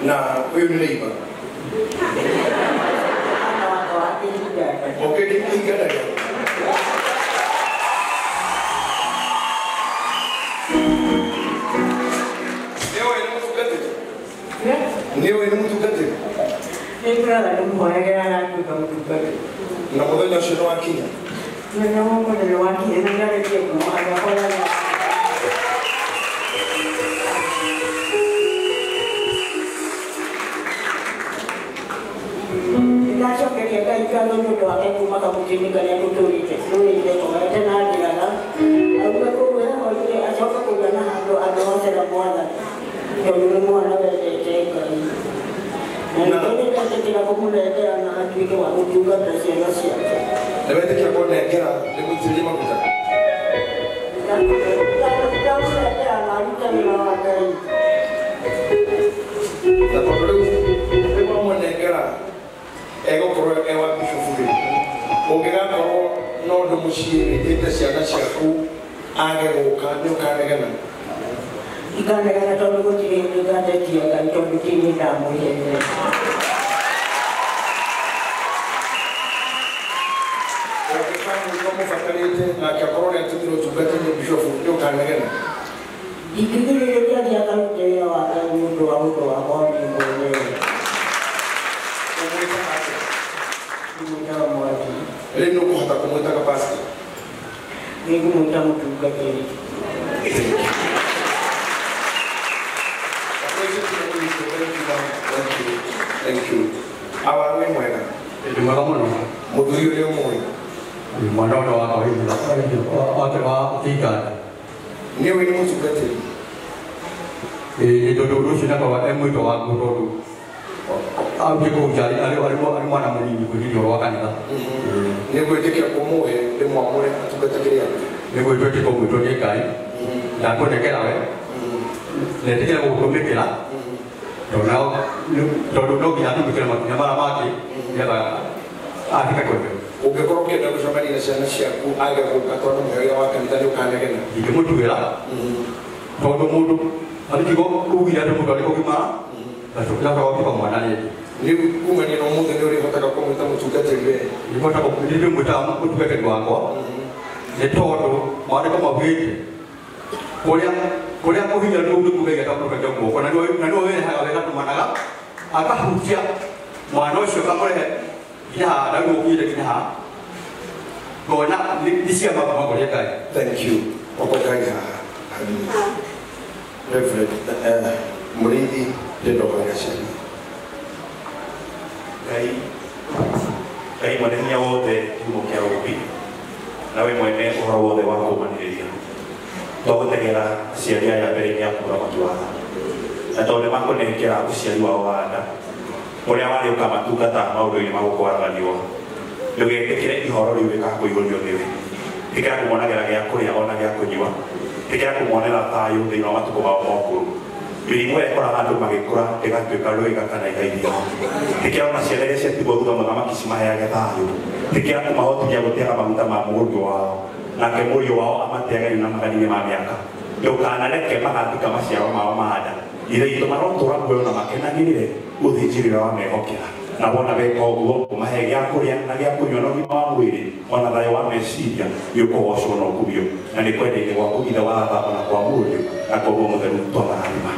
Na ũyũ nĩ neighbor. Okay, kĩhinganagia. Nĩũĩ nĩ mũtungatĩri? Nĩũĩ nĩ mũtungatĩri? Nĩngũraga ndĩmũhoyagĩra agatuĩka mũtungatĩri. Na mũthenya ũcio nĩ wakinya? Mũthenya wa ũmũthĩ nĩ wakinya na ndarĩtie kũmũhoya hoyaga. Nĩndacokeria Ngai ngatho nĩ ũndũ wake kuma kamũtĩ-inĩ karĩa tũtũrĩte tũrĩte tũhoete na ndĩraga aume kũu ehoire acoke kũgĩa na handũ angĩhocera Mwathani tondũ nĩ mwana wendete Ngai. Na nĩkĩo nĩndetĩkĩra kũmũnengera na atuĩke wa gũtungata ciana ciake. Nĩ wetĩkĩra kũnengera ndĩmũitĩrĩrie maguta? Ndamũnengera na arute wĩra wa Ngai. Na tondũ rĩu wamũnengera egũkorwo e wa bishofu rĩ, ũngĩgakorwo no ũndũ mũciĩ wĩtĩte ciana ciaku age gũka nĩ ũkanegena? Ndikanegena tondũ gũtirĩ hĩndĩ ngatetia Ngai tondũ ti niĩ ndamwĩhĩire. Ũngĩkamwĩta ũmũbatarĩte nake akorwo nĩ atũmirwo ũtungata nĩ bishofu nĩ ũkanegena? Ndingĩgirĩrĩria athiĩ akarute wĩra wa Ngai nĩ ũndũ wa ũndũ wakwa niĩ mwenyewe. Ũmwĩtaga atĩa? Ndĩmwĩtaga Mwathi. Rĩu nĩ ũkũhota kũmwĩtaga pastor? Nĩngũmwĩta mũtungatĩri. Thank you. Thank you. Awa wĩ mwega? Ndĩ mwega mũno. Mũthuri ũrĩa ũmũĩ? Mwana ũrĩa wakwa wa Tiganda. Nĩ ũĩ nĩ mũtungatĩri? Ĩĩ tondũ ũndũ ũcio nĩakoragwo e mwĩto waguo tondũ aumire kũu nja arĩ mwana mũnini kwĩrirĩria ũhoro wa kanitha. Nĩ gwĩtĩkĩra kũmũhe ndĩmwamũre atungatagĩre andũ? Nĩ gwĩtĩkĩra kũmwĩtwo nĩ Ngai na kũnengera we na etĩkĩre gũgũtũmĩkĩra tondũ no nginya atũmĩkĩre makinya marĩa mangĩ nĩgetha afike kwene. Ũngĩkorwo ũkĩenda gũcemania na ciana ciaku age gũka tondũ mũhe wĩra wa kanitha nĩ ũkanegena? Ndingĩmũtuĩra tondũ mũndũ arĩ kiugo ugire atĩ mũndũ arĩ kũgimara gacoka gũtuĩka mwana rĩngĩ. Rĩu kumania na ũmũthĩ nĩ ũrĩhotaga kũmwĩta mũtungatĩri we? Nĩndĩmwĩtaga mũtungatĩri wakwa nĩ tondũ maandĩko maugĩte kũrĩa kũhinya nĩ nĩkuo Ngai guoko na nĩwe wĩrehaga wega tũmanaga akahutia mwana ũcio akamũrehe nginya haha na rĩu ũkinyĩte nginya haha ngona nĩ ciama kuma kũrĩ Ngai. Thank you. Oko Ngai haha hanini. Reverend Mũrĩithi ndĩrenda kũrega ciana. Ngai Ngai mwene hinya wothe kiugo kĩa ũũmbi na we mwene ũhoro wothe wa kũũmanĩrĩria twagũtegera aciari aya mbere-inĩ yaku mũthamaki wa tha na tondũ nĩmakũnengera ũciari wao wa nda ũrĩa warĩ ũkamatungata maũndũ-inĩ ma gũkwaraga riũa ndũgetĩkĩre ihoro rĩu rĩgakũihũrio nĩwe tĩkĩra kũmonagĩra gĩa kũrĩa ona gĩa kũnyua tĩkĩra kũmonera thayũ thĩinĩ wa matukũ mao ma ũkũrũ mĩrimũ ĩrĩa ĩkoraga andũ magĩkũra ĩgatuĩka rwĩga kana ĩgaithio tĩkĩra ona ciana iria ciatigwo thutha mũthamaki cimaheage thayũ tĩkĩra kũmahotithia gũteaga maguta ma mũriũ wao nake mũriũ wao amateage na magana-inĩ ma mĩaka ndũkanareke magathika maciaro mao ma nda ithe itũ marotũra muoyo na makenagĩrĩre ũthĩnji wĩra wa mehokera na wona weka ũguo ũmahe gĩa kũrĩa na gĩa kũnyua na ũgima wa mwĩrĩ ona thayũ wa meciria nĩ ũkũgocwo na ũkumio na nĩ kwenda-inĩ gwaku ithe wa tha ona kwa mũriũ na kwa Roho Mũtheru twamarathima.